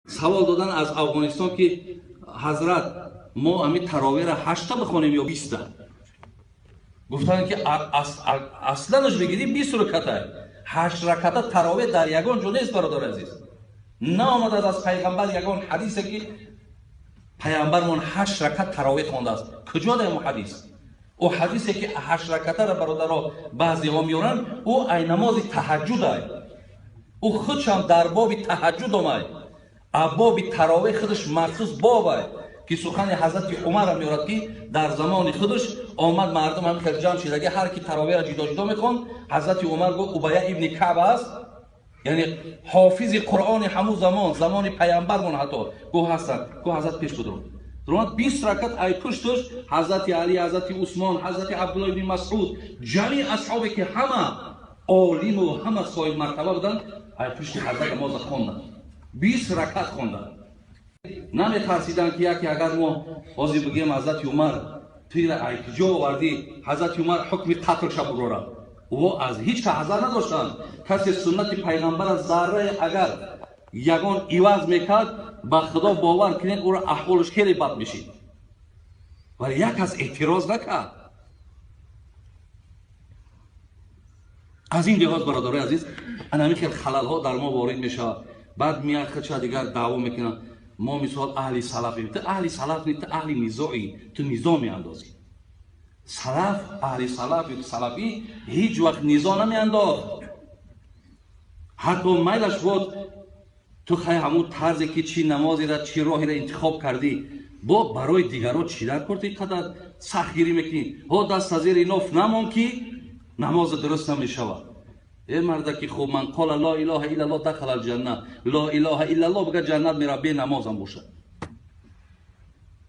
Савол додан аз Афғонистон ки ҳазрат, мо ҳамин таровеҳро 8та бихонем ё 20та? Гуфтанд ки асланаш бигирӣ 20 раката. 8 раката таровеҳ дар ягон ҷо нест, бародари азиз. Наомадааст аз пайғамбар ягон ҳадисе ки пайғамбармон 8 ракат таровеҳ хондааст. Куҷо дар ин ҳадис? Ӯ ҳадисе ки 8 ракатаро бародаро баъзеҳо меоранд, ӯ ай намози таҳаҷҷуд ай. Ӯ худшам дар боби таҳаҷҷуд омад. А боби таровеҳ худаш махсус боб ай ки сухани ҳазрати Умарро меорад ки дар замони худаш омад мардум ҳамин хел ҷамъ шидаги, ҳар ки таровеҳро ҷудо ҷудо мехонд. Ҳазрати Умар гуфт Убая ибни Каъб аст, яъне ҳофизи Қуръони ҳамун замон, замони пайғамбармон ҳатто гуфт ҳастанд. Гуфт ҳазрат пеш будро. Дуромад 20 ракат ай пушташ ҳазрати Али, ҳазрати Усмон, ҳазрати Абдулло ибни Масъуд, ҷамъи асҳобе ки ҳама олиму ҳама соҳиб мартаба буданд, ай пушти ҳазрат намоза хонданд. 20 ракат хонданд. Наметарсиданд ки яке агар мо ҳозир бигӯем ҳазрати Умар туира ай куҷо овардӣ, ҳазрати Умар ҳукми қатл шабурора. Ӯ аз ҳеҷ ка ҳазар надоштанд. Касе суннати пайғамбара заррае агар ягон иваз мекард, ба Худо бовар кунед, ӯро аҳволаш хеле бад мешид. Вале як кас эътироз накард. Аз ин лиҳоз бародарои азиз, ана ҳамин хел халалҳо дар мо ворид мешавад. Баъд меяд худша дигар даъво мекунад. Мо мисол аҳли салафем. Ту аҳли салаф не, ту аҳли низоӣ, ту низо меандозӣ. Салаф, аҳли салаф ё салафӣ ҳеҷ вақт низо намеандохт. Ҳатто майлаш буд ту хай ҳамун тарзе ки чӣ намозеро, чӣ роҳеро интихоб кардӣ, бо барои дигарро чӣ дар кор ту ин қадар сахтгирӣ мекунӣ? Ҳо даст аз зери ноф намон ки намоз дуруст намешавад. Э мардаки хуб, ман қола ла илаҳа иллаллоҳ дахала алҷанна. Ла илаҳа иллаллоҳ бигӯ ҷаннат меравад, бе намозам бошад.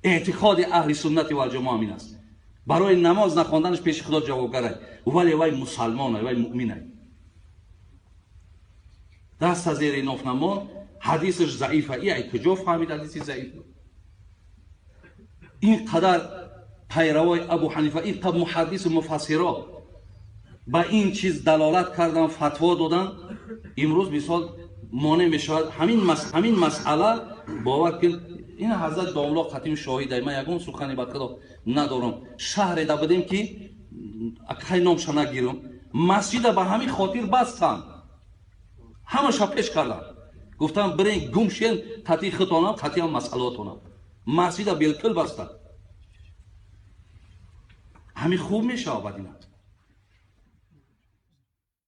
Эътиқоди аҳли суннати валҷамоа ҳамин аст. Барои намоз нахонданаш пеши Худо ҷавобгар аст, вале вай мусалмон аст, вай муъмин аст. Даст аз зери ноф намон, ҳадисаш заиф аст. И ай куҷо фаҳмид ҳадиси заиф? Ин қадар пайравои Абу Ҳанифа, ин қадар муҳаддису муфассиро ба ин чиз далолат кардан, фатво додан, имрӯз мисол монеъ мешавад. Ҳамин масъала бовар кун, ин ҳазрат домло қатим шоҳид ай, ман ягон сухани ба Худо надорам. Шаҳре да будем ки акай номша нагирам, масҷида ба ҳамин хотир бастанд, ҳамаша пеш карданд, гуфтанд бирен гум шен тати худтонам, тати ҳам масъалаотонам. Масҷида билкул бастанд. Ҳамин хуб мешавад бад ина.